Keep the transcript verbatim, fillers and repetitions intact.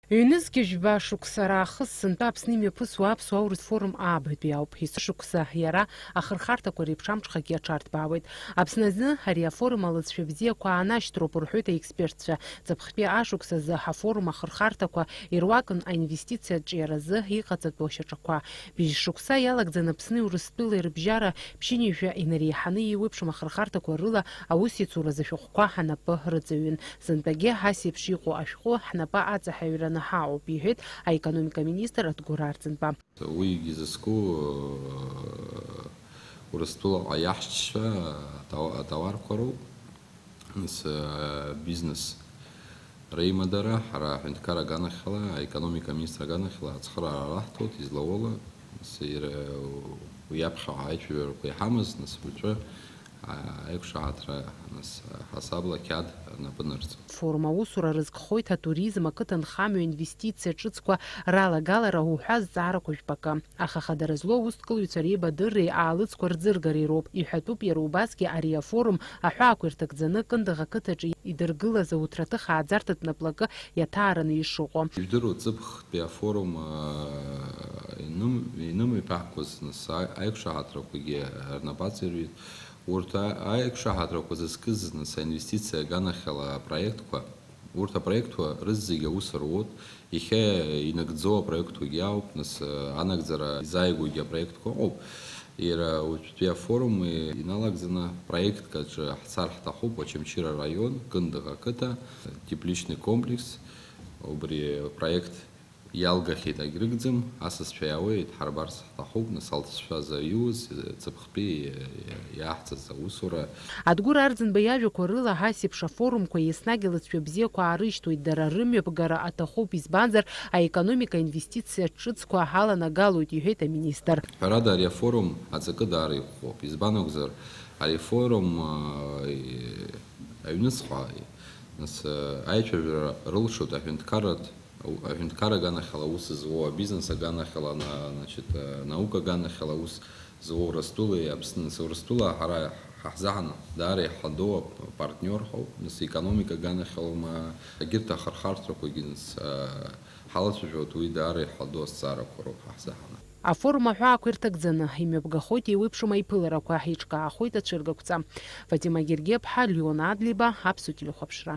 Ҩнызқьи жәба шықәса раахыс сынтәа Аԥсны имҩаԥысуа аԥсуа аурыс форум аабатәи ауп. Есышықәса иара ахырхарҭақәа реиԥш амҽхакгьы аҽарҭбаауеит. Аԥсны азы ари афорум алыҵшәа бзиақәа аанашьҭроуп, рҳәоит аекспертцәа. Ҵыԥхтәи ашықәс азы ҳафорум ахырхарҭақәа ируакын аинвестициа аҿиаразы иҟаҵатәу ашьаҿақәа. Быжь шықәса иалагӡан Аԥсни Урыстәылеи рыбжьара ԥшьынҩажәа инареиҳаны еиуеиԥшым ахырхарҭақәа рыла аусеицуразы ашәҟәқәа ҳнапы рыҵаҩын. Зынтәагьы ас еиԥш иҟоу ашәҟәы ҳнапы аҵаҳәаҩраны ҳаҟоуп, иҳәеит аекономика министр Адгәыр Арӡынба. Уигьы зызку, э, Урыстәылаҟа иаҳшьцәа атау-, атауарқәа роуп. Нас, э, бизнес реимадара, ҳара аҳәынҭқар аганахьала, аекономика аминистр аганахьала ацхыраара раҳҭоит, излауала, нас, иара, уи аԥхьа аиҿҩырақәа иҳамаз, нас, уаҵәы, а, аиқәшаҳаҭра, нас, ҳасабла қьаад напы нырҵоит. Форум аусура рызкхоит атуризм, ақыҭа нхамҩа, инвестициа ҿыцқәа ралагалара уҳәа азҵаарақәа жәпакы. Аха хадара злоу аусҭкылҩцәа реибадырреи аалыҵқәа рӡыргареи роуп. Иҳәатәуп иара убасгьы ари афорум аҳәаақәа ирҭагӡаны Кындыӷ ақыҭаҿы идыргылаз ауҭраҭых ааӡарҭатә наплакы иаҭаараны ишыҟоу. Ижәдыруа ҵыԥхтәи афорум, аа, иным-, инымҩаԥаҳгоз, нас, аи-, аиқәшаҳаҭрақәагьы рнапаҵаҩит. Урҭ а-, аиқәшаҳаҭрақәа зызкыз, нас, аинвестициа аганахьала апроектқәа, урҭ апроектқәа рызегьы аус руоуп. Иахьа инагӡоу апроектқәагьы ауп, нас, анагӡара изааигәоугьы апроектқәа ыҟоуп. Иара уажәтәи афорум иналагӡаны проектк аҿы ҳцар ҳҭахуп, Очамчыра араион, Кындыӷ ақыҭа, тепличный комплекс. Убри апроект иалгахьеит, агьрыгӡам, асасцәа иаауеит, ҳарбарц ҳҭахуп, нас алҵшәа заиуз, ҵыԥхтәи иаҳҵаз аусура. Адгәыр Арӡынба иажәақәа рыла, ас еиԥш афорумқәа еснагь алҵшәа бзиақәа аарышьҭуеит, дара рымҩаԥгара аҭахуп, избанзар, аекономика инвестициа ҿыцқәа ҳаланагалоит, иҳәеит аминистр. Ҳәарада, ари афорум аҵакы даара иӷәӷәоуп. Избан акәзар, ари афорум, а, и-, аҩныҵҟа, нас, а, аицәажәара рылшоит аҳәынҭқарратә Ау-, аҳәынҭқар аганахьала аус зуоу, абизнес аганахьала, на-, значит, э, наука аганахьала аус зуоу Урыстәылеи Аԥсны, нас, Урыстәыла ҳара ҳа ҳзаҳан даара иҳадоу ап-, партнер ҳауп, нас, економика аганахьалоума, егьырҭ ахырхарҭақәагьы, нас, э, ҳалацәажәоит, уи даара иҳадоу азҵаарақәа роуп ҳа ҳзаҳаны. Афорум аҳәаақәа ирҭагӡаны имҩаԥгахоит еиуеиԥшым аиԥыларақәа, иҿкаахоит ацәыргақәҵа. Фатима Гергиаԥҳа, Леон Адлеиба, Аԥсуа телехәаԥшра.